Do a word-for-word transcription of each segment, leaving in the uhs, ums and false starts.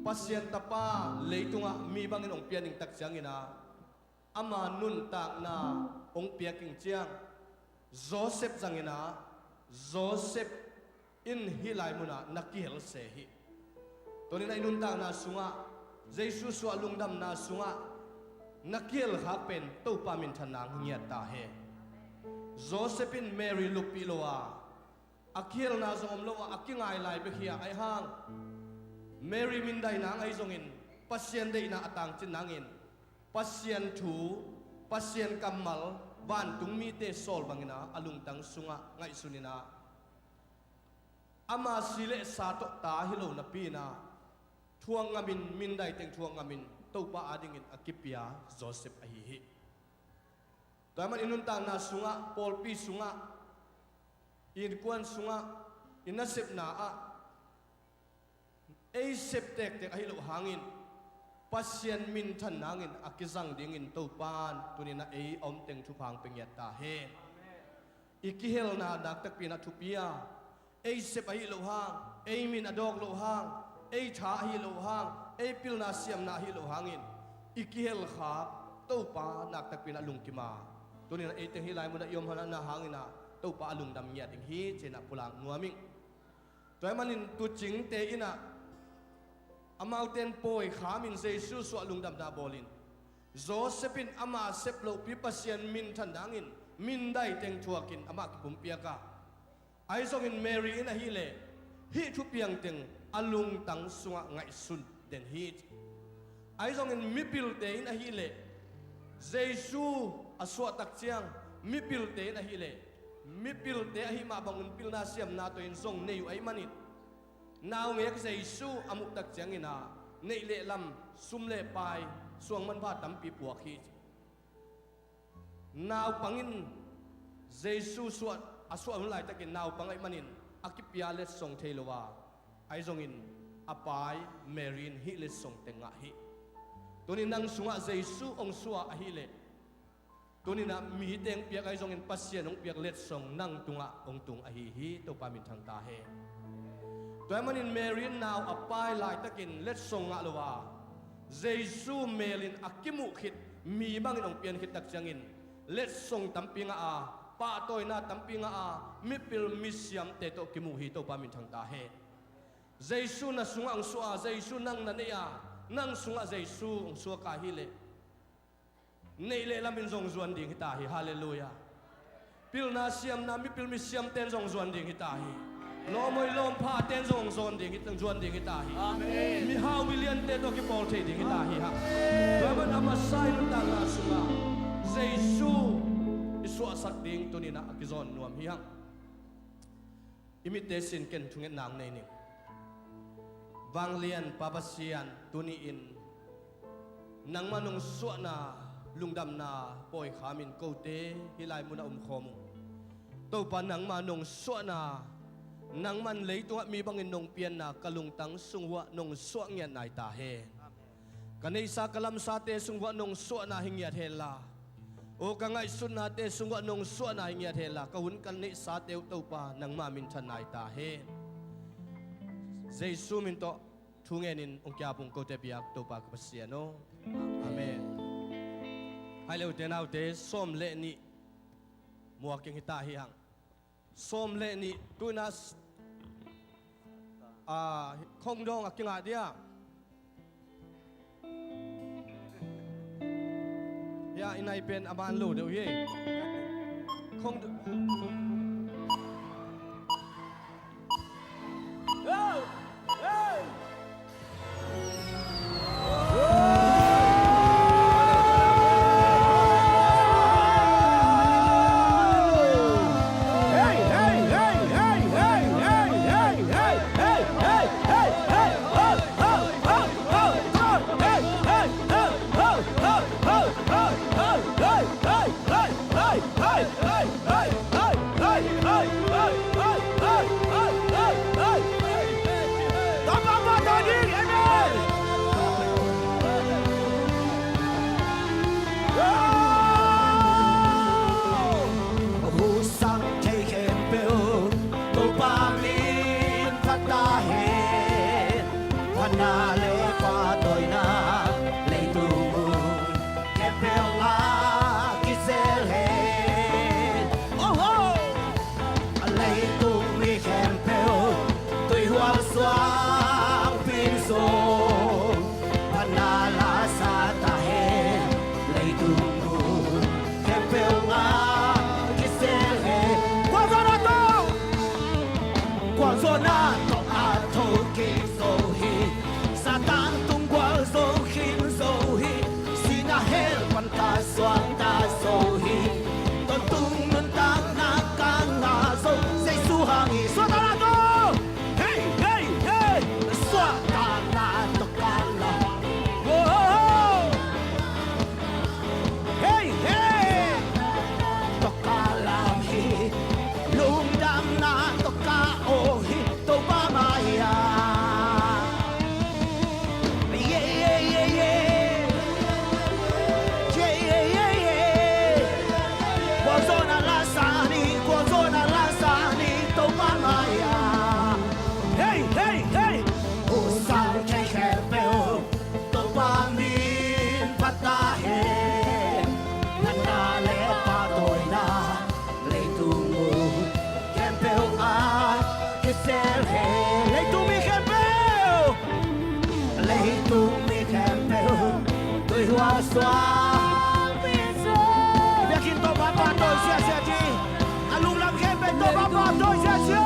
Pasian Tapa leitungah mi bangin hong pian ding tak ciangin ah, ama nuntakna hong piak ing ciang, Joseph zangin ah, Joseph in hih lai munah na kihel se hi. Tuni-in ah i nuntakna sungah, Jesu suah lungdamna sungah na kihel khak pen Topa minthanna hong ngiat ta hen. Joseph in Mary luppih lo a, a kihelna zong om lo a, a kingai lai bek hi a, ahi hang Mary mindaina hang ahi zongin, Pasian deihna a tangcin nangin, Pasian thu, Pasian kammal, vantung mite sawl bangin ah a lungtang sungah ngaihsun in ah, ama si le sa tawh ta hi lo napi-in ah, thuak ngamin, mindai teng thuak ngamin, Topa adingin a kipia Joseph ahi hi. Tua ahih manin i nuntakna sungah, pawlpi sungah, i innkuan sungah, i nasepna ah, ei sep tektek ahi loh hangin, Pasian minthan nangin a kizang dingin Topa in tuni-in ah ei a om teng thupha hong pia ngiat ta hen. I kihelna naktakpi-in ah thupi a, ei sep ahi loh hang, ei min a dawk loh hang, ei tha ahi loh hang, ei pilna siamna ahi loh hangin, i kihel khak Topa naktakpi-in ah lungkim a, tuni-in ah ei teng hih lai munah i om hangin ah Topa a lungdam ngiat ding hi ci-in ah pulak nuam ing. Tua ahih manin tuucingte in ah amaute in pawi khamin Jesu suah lungdamna bawlin, Joseph in ama sep lohpi Pasian minthan nangin mindai teng thuakin amah kipumpiak a, ahi zongin Mary in ahih leh hih thupiang teng a lungtang sungah ngaihsun den hi. Ahi zongin mipilte in ahih leh Jesu a suah tak ciang, mipilte in ahih leh mipilte ahih mah bangun pilna siamna tawh in zong nei uh ahih manin, naungek Jesu a muh tak ciangin ah neih le lam, sum le pai, suang manpha tampi puak hi. Naupang in Jesu suah, a suah hun laitakin naupang ahih manin a kipia letsong thei lo a, ahi zongin a pai Mary in hih letsong teng ngah hi. Tuni nang sungah Jesu hong suah ahih leh, tuni-in ah mite hong piak ahi zongin Pasian hong piak letsong nang tungah hong tung ahi hi. Topa minthang ta hen. Tua ahih manin Mary in nau a pai laitakin letsong ngah lo a, Jesu melin a kimuh khit, mi bangin hong pian khit tak ciangin letsong tampi ngah a, pahtawina tampi ngah a, mipil misiamte tawh kimuh hi. Topa minthang ta hen. Jesu na sungah hong suah a, Jesu nang na neih a, nang sungah Jesu hong suak a ahih leh, neih le lamin zong zuan ding hi ta hi. Halleluiah. Pilna siamna, mipil misiamte in zong zuan ding hi ta hi. Lawmhoih lawmphaten zong zuan ding hi, zuan ding hi ta hi. Amen. Mihau miliante tawh kipawl thei ding hi ta hi hang. Amen. Tua ahih manin a masa i nuntakna sungah Jesu i suahsak ding tuni-in ah a kizawn nuam hi hang. I mitte sin ken thungetna hong nei ning. Vanglian Pa Pasian, tuni-in nangmah nong suahna lungdamna pawi khamin kote hih lai munah omkhawm uh. Topa, nangmah nong suahna, nangman leitungah mi bangin nong pianna ka lungtang sung uah nong suah ngiat nai ta hen. Ka neihsa ka lamsate sung uah nong suahna hi ngiat henla, aw ka ngaihsutnate sung uah nong suahna hi ngiat henla, ka hun ka neihsate uh Topa nangmah minthan nai ta hen. Jesu min tawh thu ngenin hong ki-ap ung kote biak Topa ka Pasian aw. Amen. Hai le ute naute, sawm le nih muak keng hi ta hi hang. Sawm le nih, tu-in ah, ah, khongdawng a kingah dia. Hia, i nai pen a man lo deuh hi. Khong Husang thei khempeuh Topa min phat ta hen. Phatna le Suang Biakinn Topa pa tawi siasia ding. A lunglam khempeuh Topa pa tawi siasia.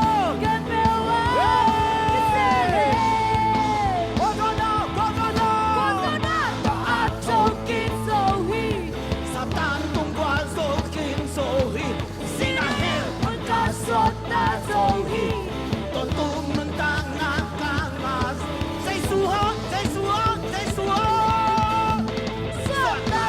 Satan tung gual zo khin zo hi. Sinah hell ka suakta zo hi. Tawntung nuntakna ka ngah. Jesu aw, Jesu aw, Jesu aw. Suakta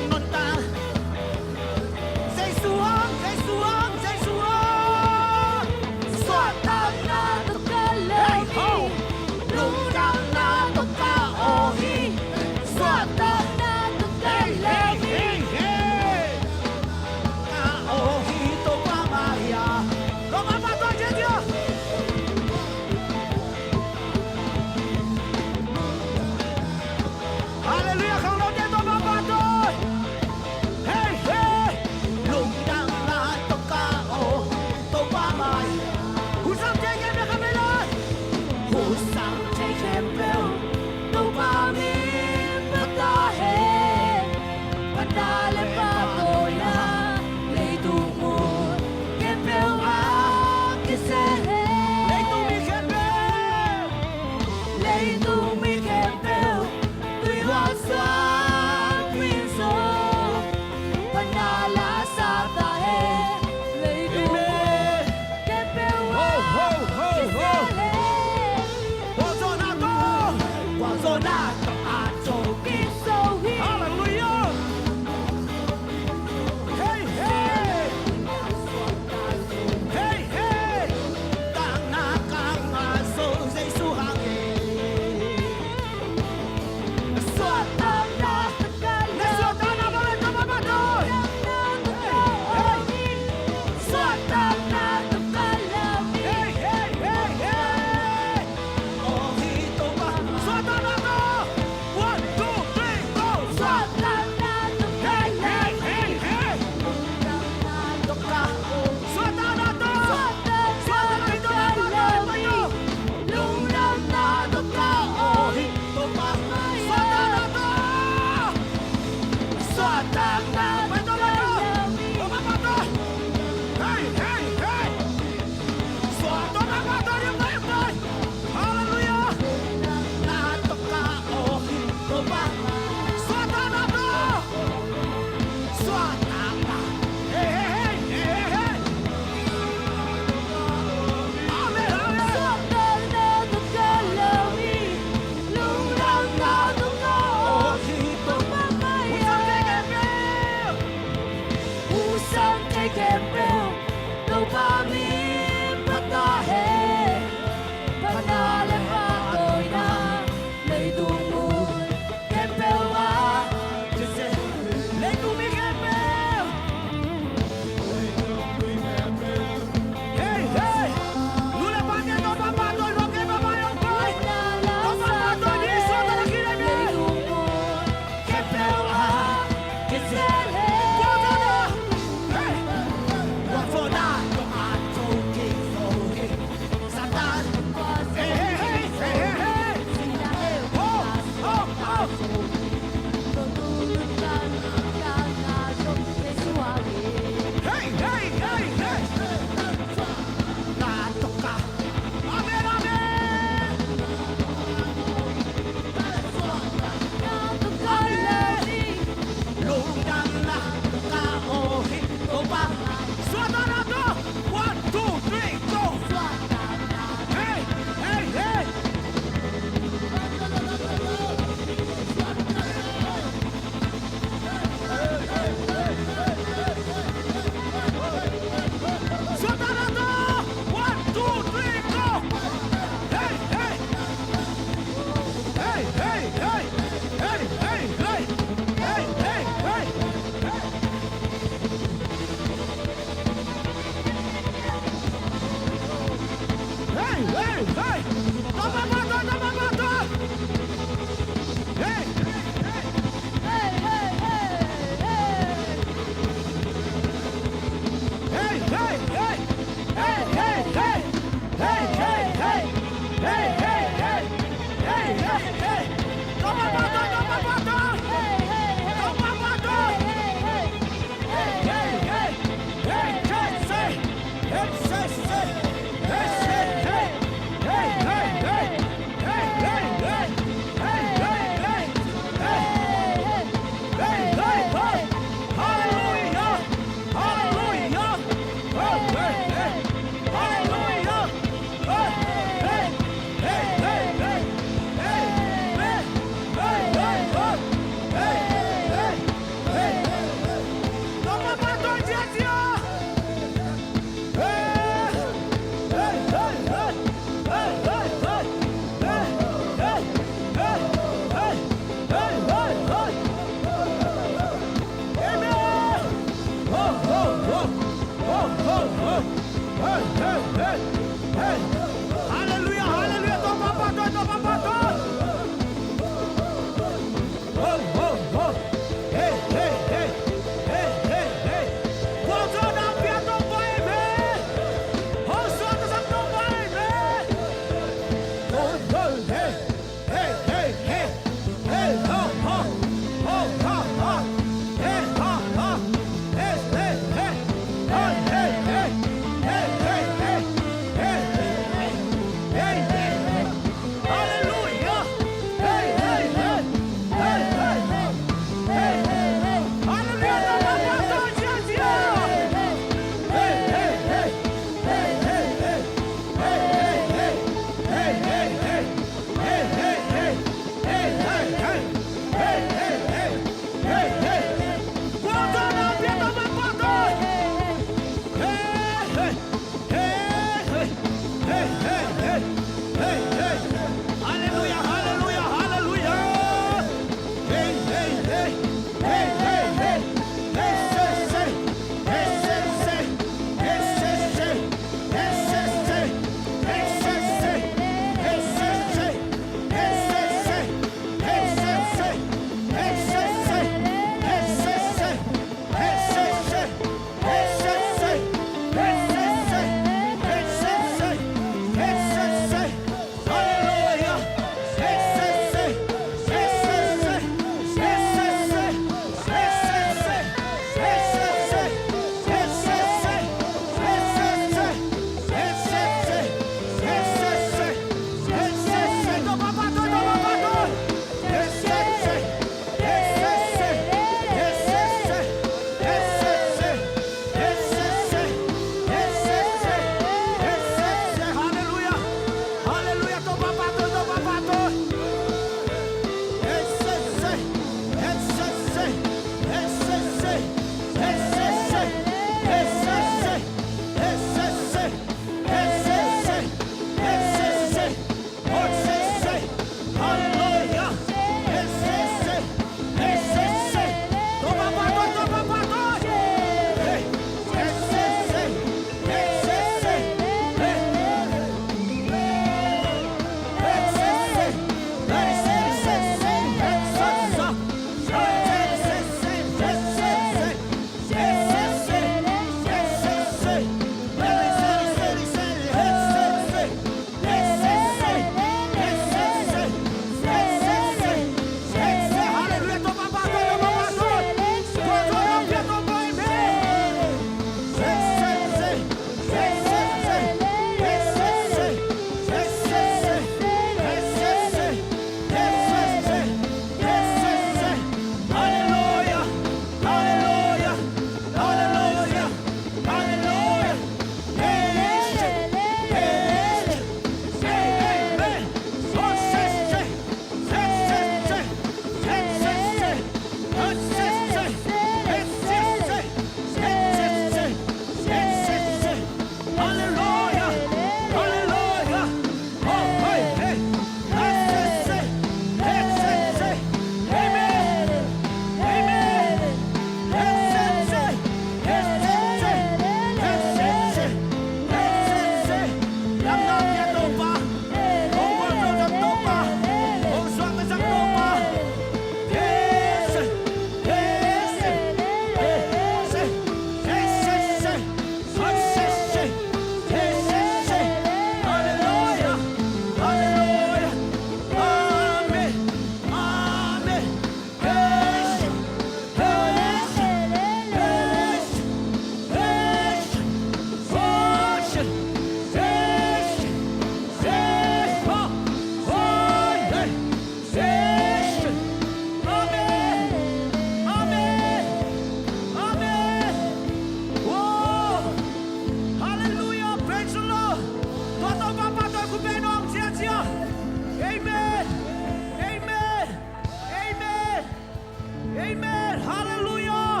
Amen. Halleluiah.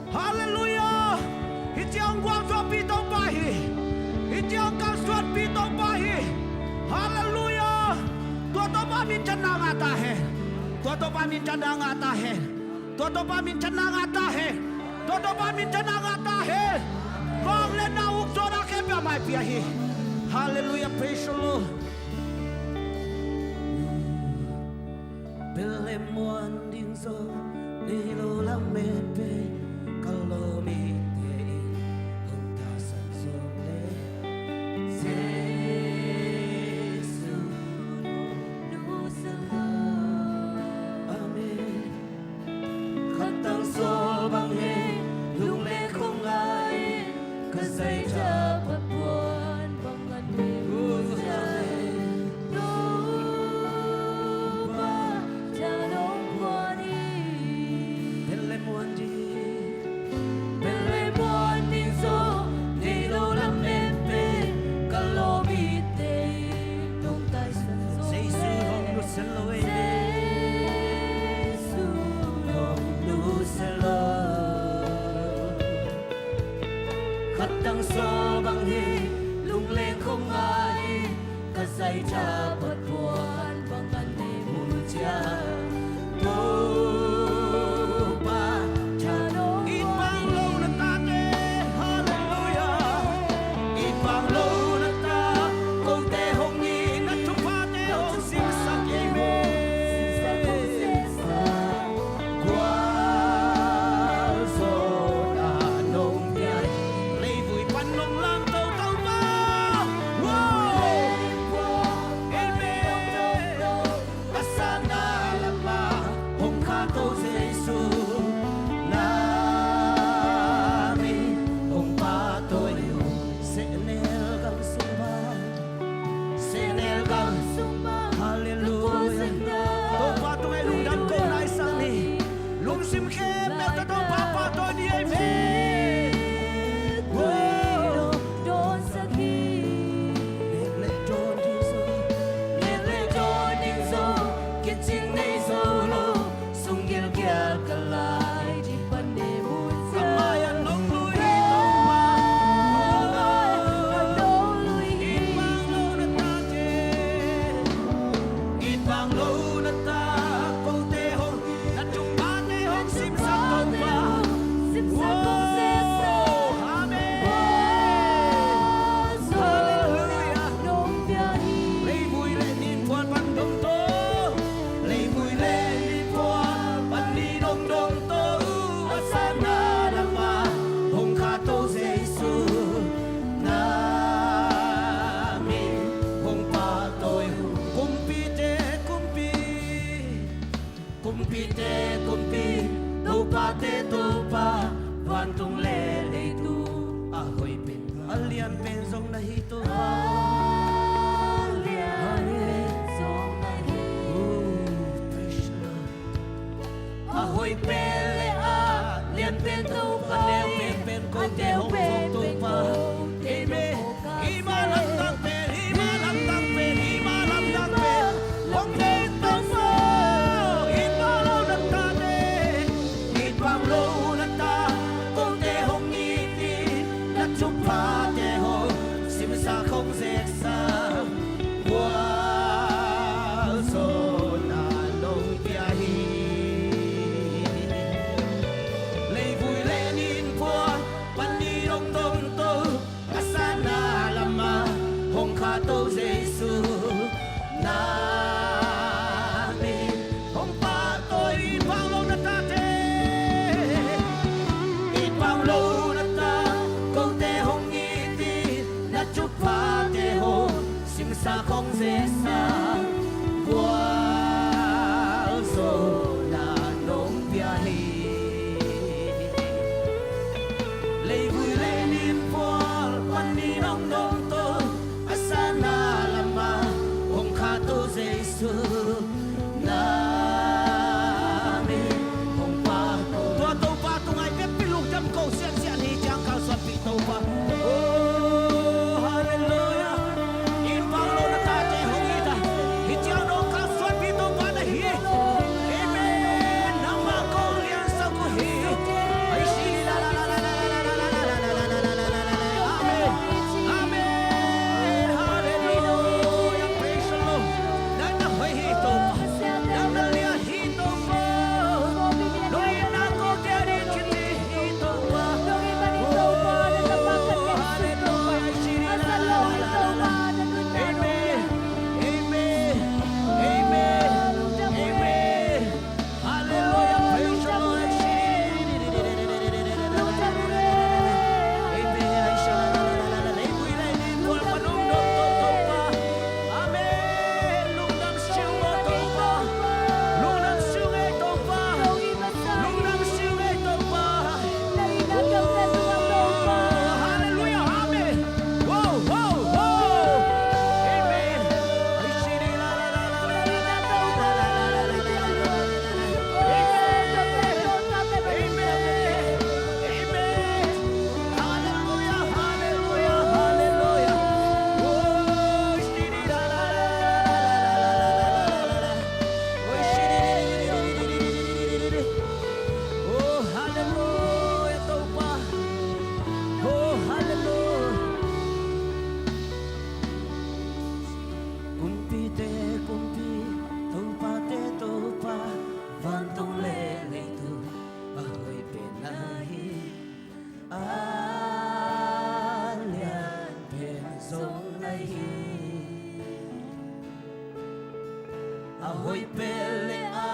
Halleluiah. Hih ciang gualzawhpih Topa hi. Hih ciang kalsuanpih Topa hi. Halleluiah. Tua Topa minthanna ngah ta hen. Tua Topa minthanna ngah ta hen. Tua Topa minthanna ngah ta hen. Tua Topa minthanna ngah ta hen. Vangliatna ukzawhna khempeuh a maipi ahi. Halleluiah. Praise the Lord. Bel le muan ding zong nei lo lamen pen ka lawm ite in hong taisan zong le Jesu hong nusia lo. Amen. Khatang sawl bang hi lungleng khong ngai ka zaitha phatpuan bang ngan ne. Topa tha nong guan hi. Bel le muan ding, bel le muan ding zong nei lo lamen pen ka lawm ite in hong taisan zong le Jesu hong nusia lo. Jesu hong nusia lo. Khatang sawl bang hi lungleng khong ngai ka zaitha phatpuan bang ngan ne mun ciang Topa tha nong guan hi. It bang lo na tate, halleluiah. It bang lo na ta, kote hong it na thuphate hong simsak, amen. Gualzawhna nong pia hi. Leivui pan nong lamto Topa. Amen. A sanna lamah hong khato Jesu, na min hong pahtawi uh. Sehnel gam sung mah, sehnel gam sung mah. Halleluiah. Topa tungah i lungdam kohna i sang ni. Lungsim khempeuh tawh Topa pahtawi ni, amen. Nek le dawn ding zong, nek le dawn ding zong kicing nei zo lo, sunggil kial ka lai ding pan ne mun ciang. Ka mai-ah nong lui hi Topa. Ka mai-ah nong lui hi. It bang lo na tate, it bang lo na ta, kote hong, na thuphate hong simsak Topa. Simsak hong simsak. Amen. Halleluiah. Leivui le ninphual pan dongto, leivui le ninphual pan ni nong dongto uh, a sanna lamah hong khato Jesu, na min hong pahtawi uh. Kumpite kumpi, kumpite kumpi, topate Topa, vantung le leitung a hoih pen, a lian pen zong na hi Topa. A lian pen zong na hi. Oh, praise the Lord. A hoih pen le a lian pen Topa, a neu pen pen kote hong phawk Topa. Amen. Hih ma lamdang pen, hih ma lamdang pen, hih ma lamdang pen hong deih Topa. It bang lo na tate, it bang lo na ta, kote hong it in na thuphate hong simsak hong zeksak, gualzawhna nong pia hi. Leivui le ninphual pan ni nong dongto, a sanna lamah hong khato Jesu, na min hong pahtawi. It bang lo na tate, it bang lo na ta, kote hong it in na thuphate hong simsak hong zeksak, gualzawhna nong pia hi. Leivui le ninphual pan ni nong dongto, a sanna lamah hong khato Jesu, na min hong pahtawi. Tua Topa tungah i biakpi lungdam ko siansian hi ciang kalsuanpih Topa. Oh, halleluiah. It bang lo na tate hong it a, hih ciang nong kalsuanpih Topa na hi. Amen. Nangmah kong Hoih pen le a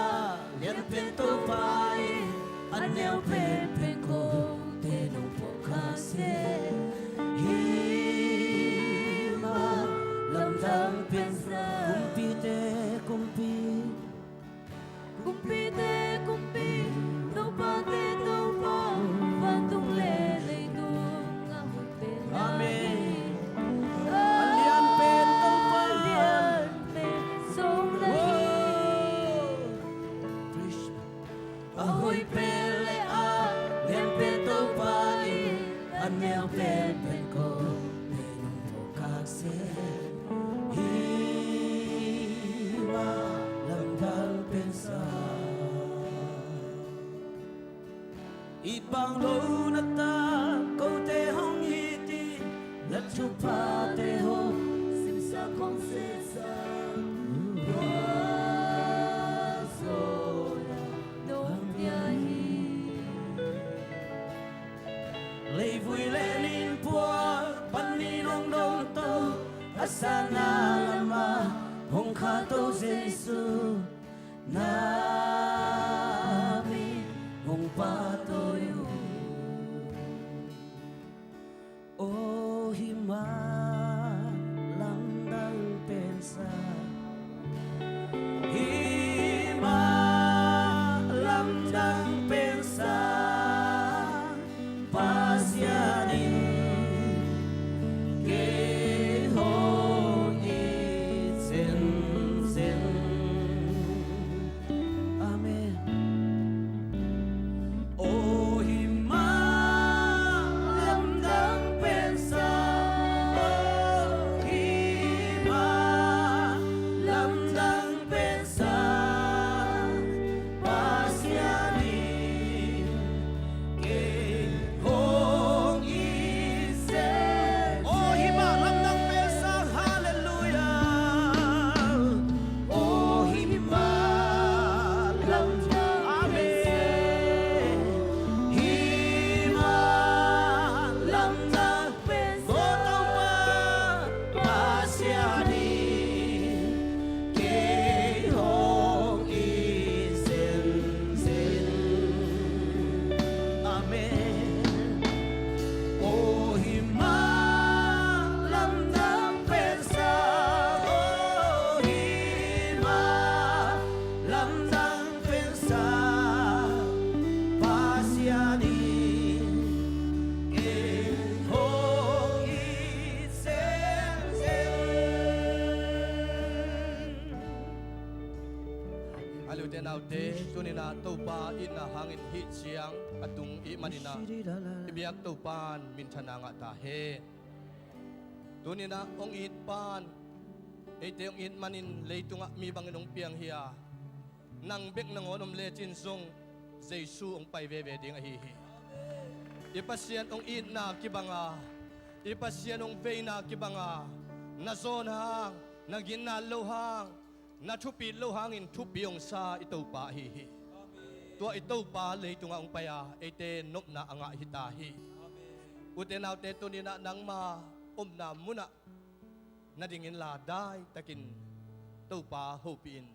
lian pen Topa in, a neu pen pen kote nong phawk khak seh hi. Mah lamdang pen sa. Kumpite kumpi, kumpite kumpi, topate Topa, vantung le leitung a hoih pen. Amen. A lian pen Topa, a lian pen Topa. Praise. A hoih pen le a lian pen Topa in, a neu pen pen kote nong phawk khak seh hi. Mah lamdang pen sa. I pang lo na ta kote hong it in, na thuphate hong simsak hong sehsak, tua zawhna nong pia hi. Leivui le nin puak panin hong dongto, a sanna lamah hong khahto Jesu, na min hong pahtawi uh. Aw hi mah lamdang pen sa. Hi mah lamdang pen sa. Pasian in kei hong it zenzen. Amen. Aw hi mah lamdang pen sa. Aw hi mah lamdang pen sa. Pasian in kei hong it zenzen. Aw hi mah lamdang pen sa. Halleluiah. Aw hi mah lamdang. Amen. Hi mah lamdang pen sa. Ko Topa Pasian in kei hong it zenzen. Amen. Aw hi mah lamdang pen sa. Aw hi mah lamdang pen sa. Pasian in kei hong it zenzen. Halleluiah, ute naute, tuni-in ah Topa itna hangin hih ciang a tung i hih manin ah i biak Topa in minthanna ngah ta hen. Tuni-in ah hong it pa in eite hong it manin leitungah mi bangin hong piang hi a, nang bek nangawn om lecin zong Jesu hong pai veve ding ahi hi. I Pasian hong itna kibang a, i Pasian hong veina kibang a, na zawn hang, na ginat loh hang, na thupit loh hangin thupi hong sa i Topa ahi hi. Tua i Topa leitungah hong pai a, eite nopna a ngah hi ta hi. Ute naute, tuni-in ah nangma omna munah na ding inla daitakin Topa hopih in.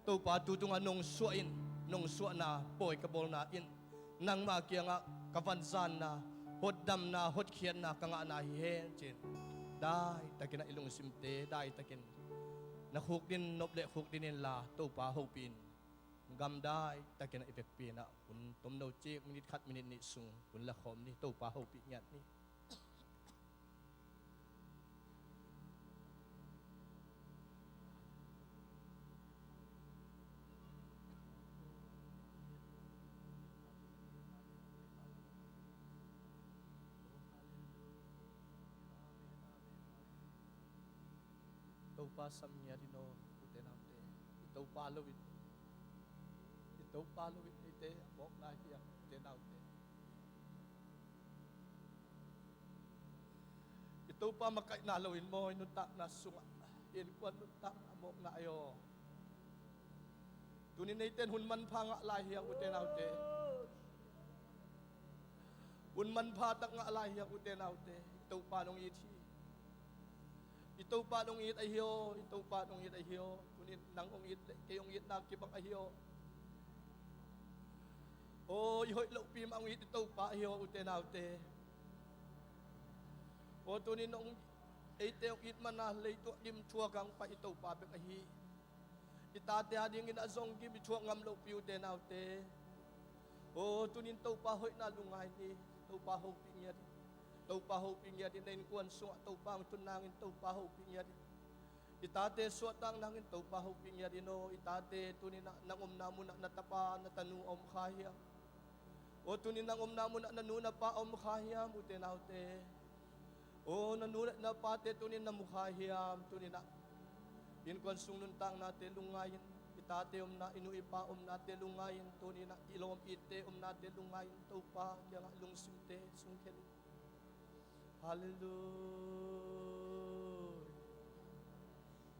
Topa, tu tungah nong suah in, nong suahna pawi ka bawlna in nangma kiangah ka vanzanna, hotdamna, hotkhiatna ka ngahna hi hen ci-in daitakin ah i lungsimte daitakin na khukdin nop le khukdin inla Topa hopih in. Gamdai takin a i vekpi in ah hun tomno cik, minit khat, minit nih sung hun la khawm ni. Topa hopih ngiat ni. Topa sam ngiat in aw, ute naute. I Topa lo in, i Topa lo in eite a mawkna hi hang, ute naute. I Topa makaihna lo in maw, i nuntakna sungah i innkuan nuntakna mawkna ahi aw. Tuni neiten hun manpha ngah lai hi hang, ute naute. Hun manpha tak ngah lai hi hang, ute naute. I Topa nong it hi. I Topa in hong it ahi aw, i Topa in hong it ahi aw. Tuni in nang hong it leh kei hong itna kibang ahi aw. Aw, i hoih lohpi mah hong it i Topa ahi aw, ute naute. Aw, tuni in hong, eite hong it man a leitung ah gim thuak a hong pai i Topa bek ahi. I tate adingin a zong gim i thuak ngam lohpi, ute naute. Aw, tuni in Topa hoihna lungngai ni. Topa hopih ngiat in. Topa hopih ngiat in. Na innkuan sungah Topa hong tun nangin Topa hopih ngiat in. I tate suahtak nangin Topa hopih ngiat in aw. I tate, tuni in ah nang omna munah na tapa na tanu a om kha hiam? Aw, tuni in nang omna munah na nu na pa a om kha hiam, ute naute? Aw, na nu le na pate tuni in na mu kha hiam? Tuni in ah innkuan sung nuntaknate lungngai in. I tate omna, i nu i pa omnate lungngai in. Tuni in ah i lawm i itte omnate lungngai in. Topa kiangah lungsimte sungkhia in. Halleluia.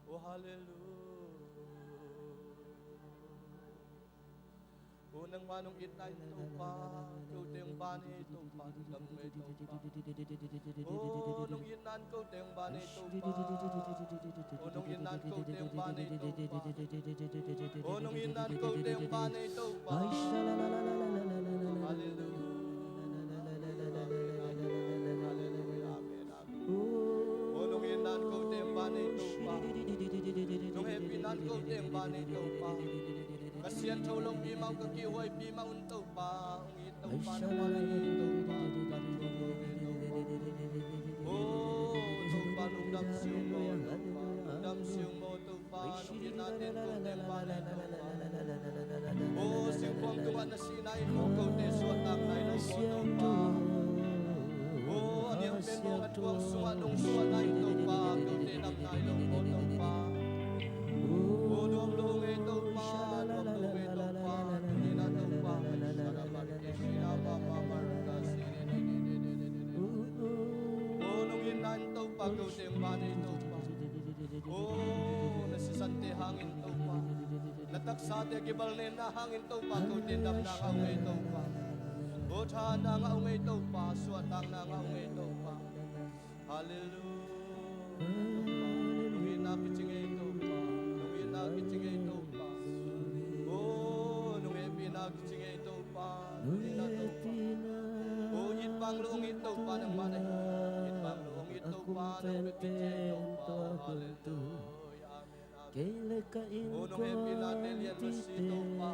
Aw, halleluia. Aw, nangmah in hong itna in Topa, kote hong ban hi Topa, lungdam ung ei Topa. Aw, nong itna in kote hong ban hi Topa. Aw, nong itna in kote hong ban hi Topa. Aw, nong itna in kote hong ban hi Topa. Halleluia. Halleluia. Amen. Aw, nong itna in kote hong ban hi Topa. Nong hehpihna in kote hong ban hi Topa. Ka siangtho lopi mah un, ka kihhuaipi mah un Topa. Hong it Topa, nangmah na hi Topa. Aw, Topa, lungdam siang maw Topa. Lungdam siang maw Topa. Nong itna in kote hong ban hi Topa. Aw, singkhuam tungah na sihna in maw kote suahtakna in maw Topa. Aw, a niam pen maw a tuang sungah nong suahna in Topa, kote damna in maw Topa. Aw, nuam lo ung ei Topa, nuam lo ung ei Topa. Tuni in ah Topa, aw, nong itna in Topa, kote hong ban hi Topa. Aw, na sisante hangin Topa, na taksate a kibalnenna hangin Topa, kote in damna ngah ung ei Topa. Aw, thahatna ngah ung ei Topa, suahtakna ngah ung ei Topa. Halleluia. Nong itna kici ngei Topa, nong itna kici ngei Topa. Aw, nong hehpihna kici ngei Topa, nong itna Topa. Aw, it bang lo hong it Topa, nangmah na hi. It bang lo hong it Topa, nong hehpih ci Topa. Halleluia. Amen. Amen. Aw, nong hehpihnate lian lo si Topa.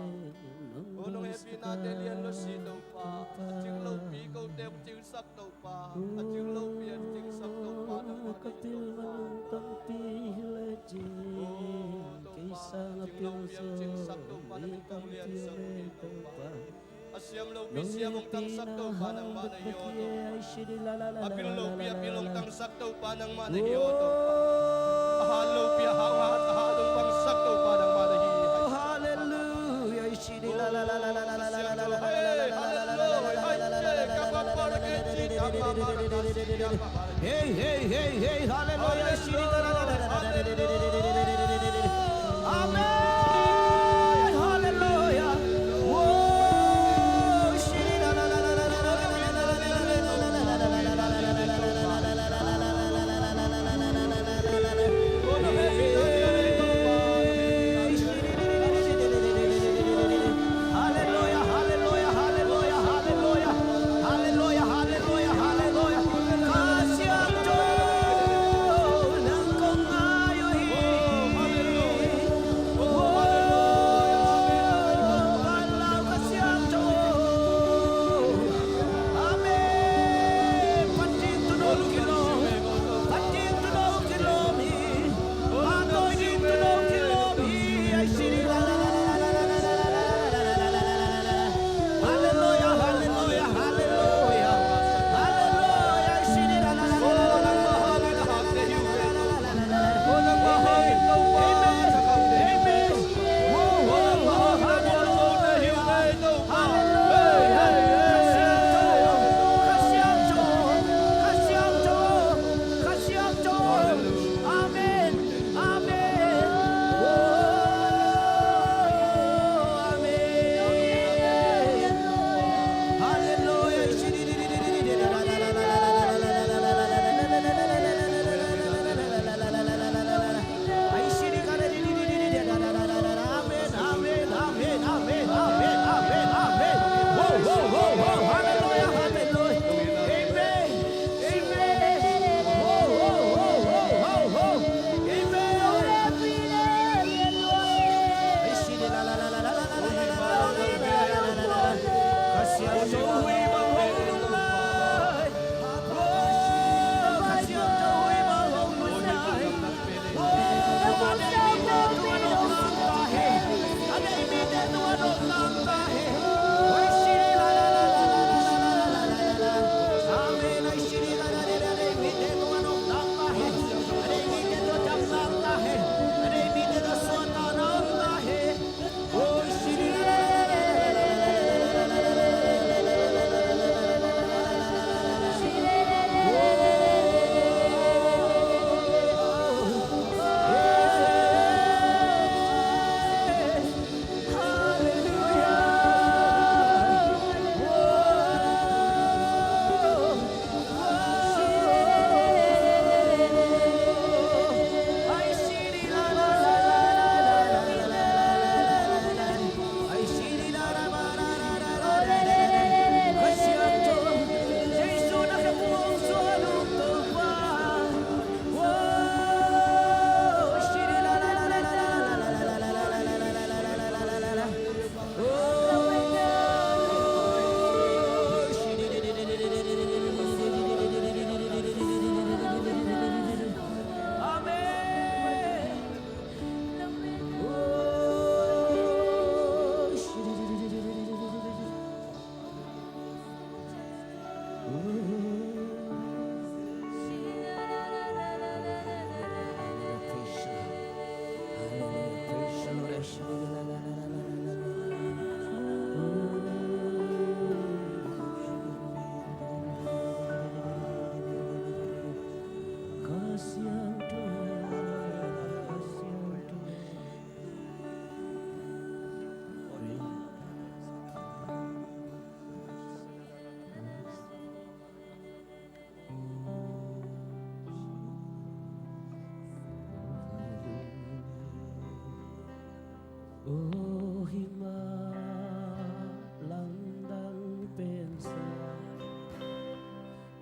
Aw, nong hehpihnate lian lo si Topa. A cing lopi kote hong cingsak Topa. A cing lopi a cingsak Topa, nangmah na hi Topa. Aw Topa, a cing lopi a cingsak Topa, na min kong liansak uh hi Topa. A siam lopi siam hong tangsak Topa, nangmah na hi aw Topa. A pil lopi a pil hong tangsak Topa, nangmah na hi aw Topa. A hat lopi a hat, a hat hong pangsak Topa, nangmah na hi. Halleluia. Hey, hey, hey, hey, halleluia. Amen. Halleluia. Whoa. Halleluia, halleluia, halleluia, halleluia. Halleluia, halleluia, halleluia. Ka siangtho, nang kong ngai uh hi.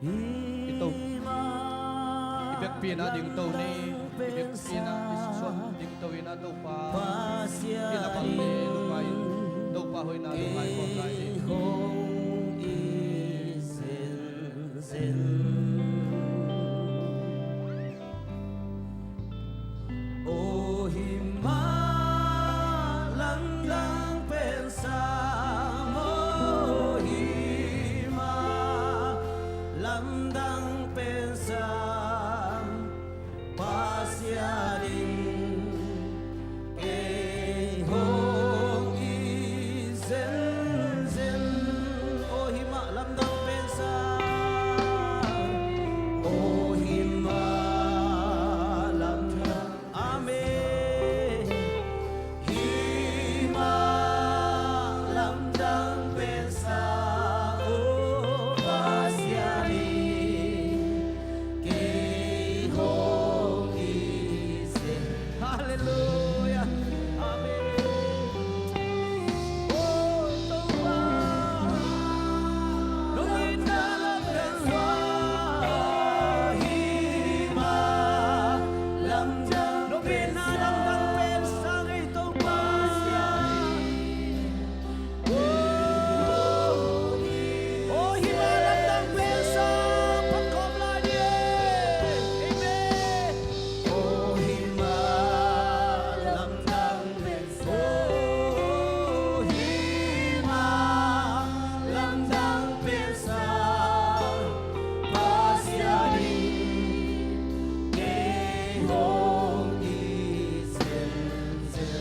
I to, i vekpi in ah dingto ni. I vekpi in ah i suan dingto in ah Topa, i labalte lungngai in, Topa hoihna lungngai khawm lai ni. Aw hih mah lamdang pen Sam, aw hih mah lamdang pen Sam, Pasian in kei hong it zenzen. Aw hih mah lamdang pen Sam, aw hih mah lamdang. Amen. Hih mah lamdang pen Sam, aw Pasian in kei hong it zen. Halleluia. Amen. Aw Topa, nong itna lamdang, aw hih mah lamdang, nong itna lamdang pen Sam ei Topa. Aw hih mah lamdang pen Sam, phat khawm lai ni. Amen. Aw hih mah lamdang pen Sam, aw hih mah lamdang pen Sam, Pasian in kei hong it zenzen.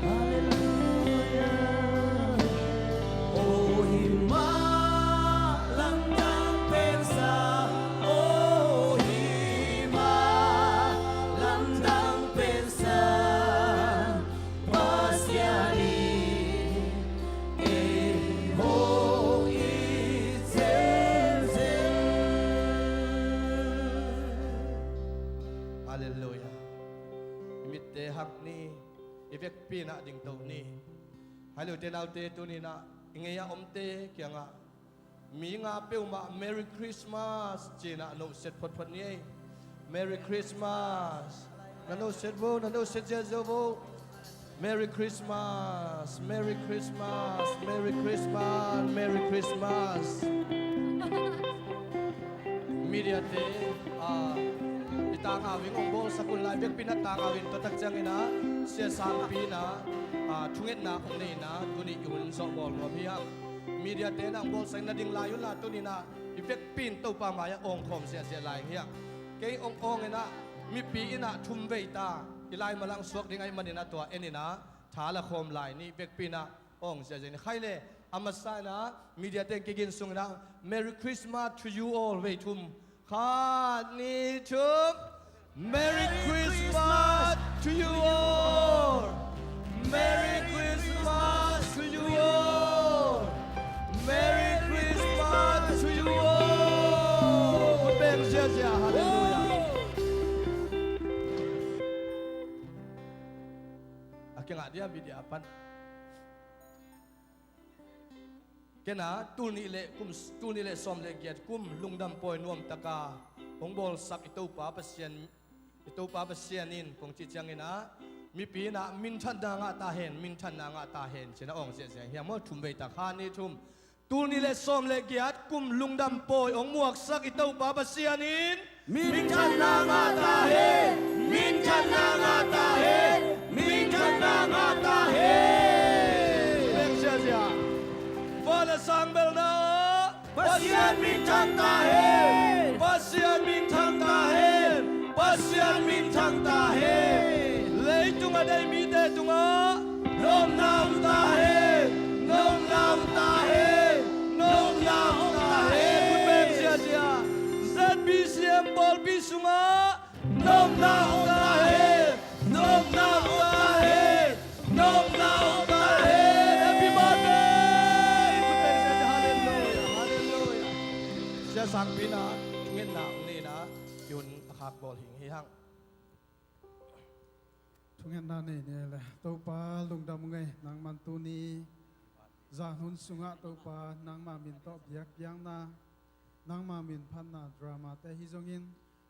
Halleluia. Aw hih mah lamdang pen Sam, aw hih mah lamdang pen Sam, Pasian in kei hong it zenzen. Halleluia. I mitte hak ni, i vekpi in ah dingto ni. Hai lote naute, tuni in ah i ngei ah omte kiangah mi nga peuhmah Merry Christmas ci-in ah nohset photphot ni ei. Merry Christmas. Na nohset vo, na nohset ziahziah vo. Merry Christmas, Merry Christmas, Merry Christmas, Merry Christmas. Mediate, ah, i tangau in hong bawlsak un lai, vekpi in ah tangau in tua tak ciangin ah Sia Sangpi in ah, ah, thungetna hong nei in ah tuni i hun zawh bawl nuam hi hang. Mediate in ah hong bawlsak in ah ding lai un la, tuni in ah i vekpi in Topa mai-ah awng khawm ziahziah lai hi hang. Kei hong awng in ah mipi in ah thum vei ta, i lai malang suak ding ahih manin ah tua en in ah tha la khawm lai ni, vekpi in ah awng ziahziah ni. Khai le, a masa in ah mediate in kigin sung in ah Merry Christmas to you all vei thum. Khat, nih, thum. Merry Christmas to you all. Merry Christmas to you all. Merry Christmas to you all. Khut beng ziahziah. Halleluia. A kiangah dia, video pan. Ken a, tul nih le kum, tul nih le sawm le giat kum lungdam pawi nuamtaka hong bawlsak i Topa Pasian, i Topa Pasian in kong cih ciangin ah mipi in ah minthanna ngah ta hen, minthanna ngah ta hen ci-in ah awng ziahziah hi hang maw, thum vei ta, khat, nih, thum. Tul nih le sawm le giat kum lungdam pawi hong muaksak i Topa Pasian in minthanna ngah ta hen, minthanna ngah ta hen, minthanna ngah ta hen. Bek ziahziah. Van a sang belna aw, Pasian minthang ta hen. Pasian minthang ta hen. Pasian minthang ta hen. Leitung a deih mite tungah nopna om ta hen. Nopna om ta hen. Nopna om ta hen. Khut beng ziahziah. Z B C M pawlpi sungah nopna om ta hen. Nopna om ta hen. Nopna om ta hen. Happy birthday. Khut beng ziahziah. Halleluia. Halleluia. Sia Sangpi in ah thungetna hong nei in ah i hun a khak bawl hi hang. Thungetna nei ni le. Topa lungdam ung ei, nangman tuni Zan hun sungah Topa nangma min tawh biakpiakna, nangma min phatna, drama te hi zongin,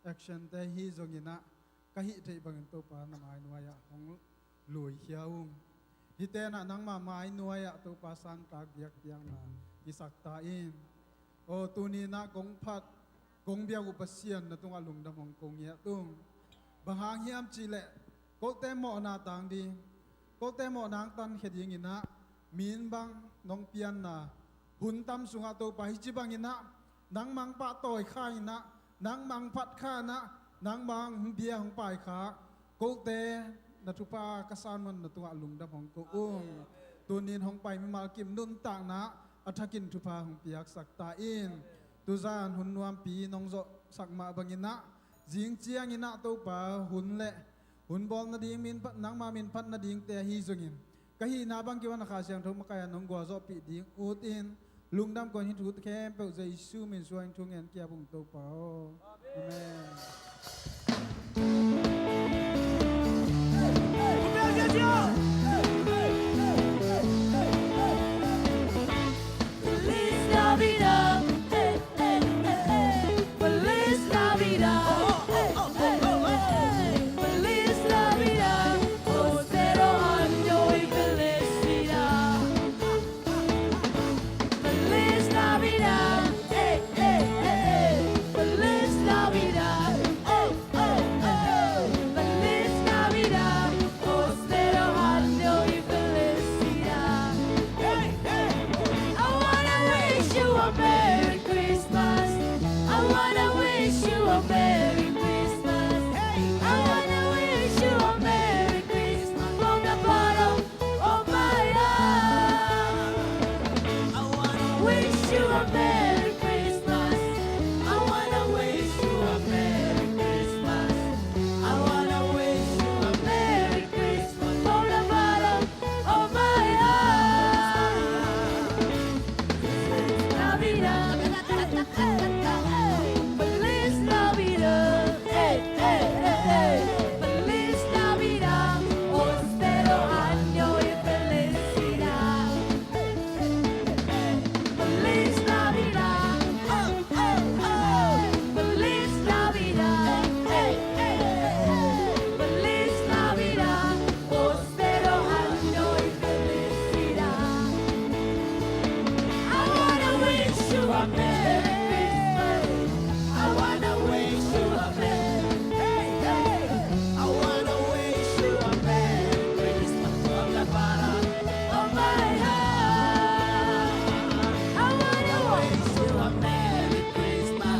action te hi zongin ah, ka hih theih bangin Topa na mai nuai-ah hong luikhia ung. Hih tenah nangma mai nuai-ah Topa santak biakpiakna hisak ta in. Aw, tuni-in ah kong phat, kong biak uh Pasian na tungah lungdam hong ko ngiat ung. Bang hang hiam cihleh, kote mawhna tang ding, kote mawhna hong tankhia dingin ah, min bang nong pianna hun tam sungah Topa, hih ci bangin ah, nangmang pahtawi kha in ah, nangmang phat kha in ah, nangmang bia hong pai kha, kote na thupha ka san man na tungah lungdam hong ko ung. Tunin hong pai mimal kim nuntakna a thakin thupha hong piaksak ta in. Tuzan hun nuampi nong zawhsak mah bangin ah, zing ciangin ah Topa hun le hun bawl nading, min phat, nangma min phat nadingte ahi zongin, ka hihna bang kipan a Kha Siangtho makai a nong gualzawhpih ding ut in, lungdam kong hi thu khempeuh Jesu min suang thu ngen kiap ung Topa aw. Amen. Feliz Navidad, eh, eh, eh, eh. Feliz Navidad, eh, eh, eh, eh. Feliz Navidad, próspero año y felicidad. Feliz Navidad, eh, eh, eh, eh. Feliz Navidad, eh, eh, eh, eh. Feliz Navidad, próspero año y felicidad. Hey, hey. I wanna wish you a Merry Christmas. I wanna wish you a Merry Christmas. Hey. I wanna wish you a Merry Christmas from the bottom of my heart. I wanna wish you a Merry